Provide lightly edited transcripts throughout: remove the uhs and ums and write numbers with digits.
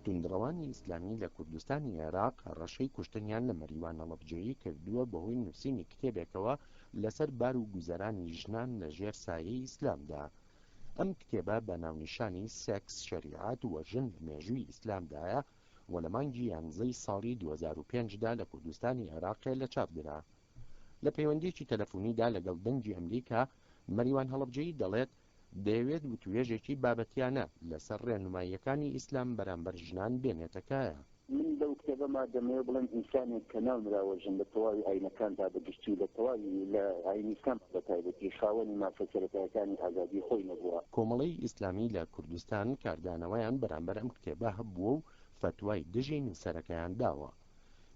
توندڕەوانی ئیسلامی لە کوردستانی عێراق هەڕەشەی کوشتنیان لە مەریوان هەڵەبجەیی کردووە بەهۆی نووسینی کتێبێکەوە لەسەر بار و گوزەرانی ژنان لە ژێر سایەی ئیسلامدا. ئەم کتێبە بە ناونیشانی سێکس، شەریعەت و ژن لە مێژووی ئیسلامدایە و لە مانگی یانزەی ساڵی 2005 دا لە کوردستانی عێراقێ لە چاپ درا. لە پەیوەندییەکی تەلەفونیدا لەگەڵ دەنگی ئەمریکا، مەریوان هەڵەبجەیی دەڵێت، دەیەوێت وتوێژێکی بابەتیانە لەسەر ڕێنماییەکانی ئیسلام بەرامبەر ژنان بێنێتە کایە. من لەو کتێبەما دەمەوێت بڵێم ئینسانێک کە ناونراوە ژن لە تەواوی ئاینەکاندا بە گشتی و لە تەواوی لە ئاینی ئیسلام بە تایبەتی خاوەنی مافە سەرەتایەکانی ئازادی خۆی نەبووە. کۆمەڵەی ئیسلامی لە کوردستان کاردانەوەیان بەرامبەر ئەم کتێبە هەبووە و فەتوای دژی نووسەرەکەیان داوە.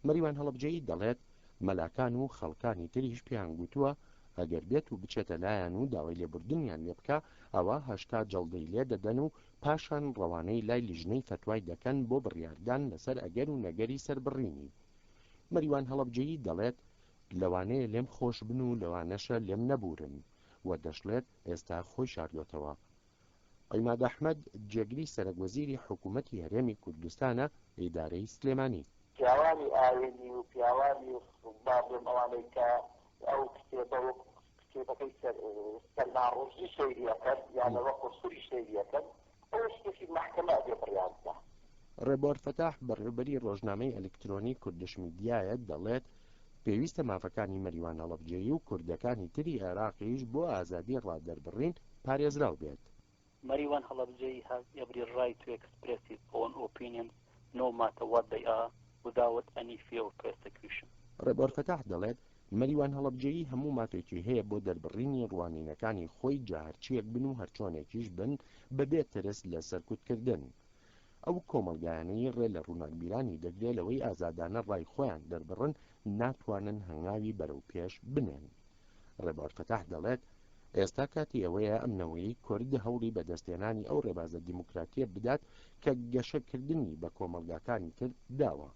مەریوان هەڵەبجەیی دەڵێت، مەلاکان و خەڵکانی تریش پێیان گوتووە ئەگەر بێت و بچێتە لایان و داوای لێبوردنیان لێ بکا ئەوا 80 جەڵدەی لێ دەدەن و پاشان ڕەوانەی لای لیژنەی فەتوای دەکەن بۆ بڕیاردان لەسەر ئەگەر و نەگەری سەربڕینی. مەریوان هەڵەبجەیی دەڵێت، لەوانەیە لێم خۆش بن و لەوانەشە لێم نەبوورن و دەشڵێت ئێستا خۆی شاردۆتەوە. عیماد ئەحمەد، جێگری سەرەک وەزیری حکوومەتی هەرێمی کوردستانە، ئیدارەی سلێمانی. پیاوانی ئاینی و پیاوانی با بڵێم ئەوانەی کە ئەو کتێبە وەکو کتێبەکەی سەلمان ڕوشدی سەیری ئەکەن یان وەکو قوسوری سەیری ئەکەن ئەوە شتێکی مەحکەمە ئەبێ بڕیار بدا. ڕێبوار فەتاح، بەڕێوەبەری ڕۆژنامەی ئەلکترۆنی کوردش میدیایە، دەڵێت، پێویستە مافەکانی مەریوان هەڵەبجەیی و کوردەکانی تری عێراقیش بۆ ئازادی ڕادەربڕین پارێزراو بێت. Mariwan Halabjei has every right to express his own opinions no matter what they are without any fear of persecution. ڕێبوار فەتاح دەڵێت، مەریوان هەڵەبجەیی هەموو مافێکی هەیە بۆ دەربڕینی ڕوانینەکانی خۆی جا هەرچییەک بن و هەرچۆنێکیش بن بەبێ ترس لە سەرکوتکردن. ئەو کۆمەڵگایانەی ڕێ لە ڕووناکبیرانی دەگرێ لەوەی ئازادانە ڕای خۆیان دەربڕن ناتوانن هەنگاوی بەرەو پێش بنێن. ڕێبوار فەتاح دەڵێت، ئێستا کاتی ئەوەیە ئەم نەوەیەی کورد هەوڵی بەدەستهێنانی ئەو ڕێبازە دیموکراتییە بدات کە گەشەکردنی بە کۆمەڵگاکانی تر داوە.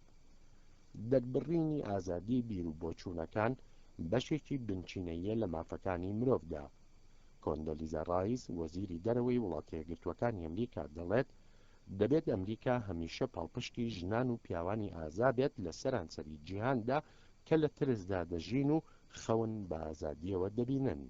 دەربڕینی ئازادی بیروبۆچوونەکان بەشێکی بنچینەییە لە مافەکانی مرۆڤدا. کۆندۆلیزا ڕایس، وەزیری دەرەوەی وڵاتەیەکگرتووەکانی ئەمریکا دەڵێت، دەبێت ئەمریکا هەمیشە پاڵپشتی ژنان و پیاوانی ئازا بێت لە سەرانسەری جیهاندا کە لە ترسدا دەژین و خەون بە ئازادییەوە دەبینن.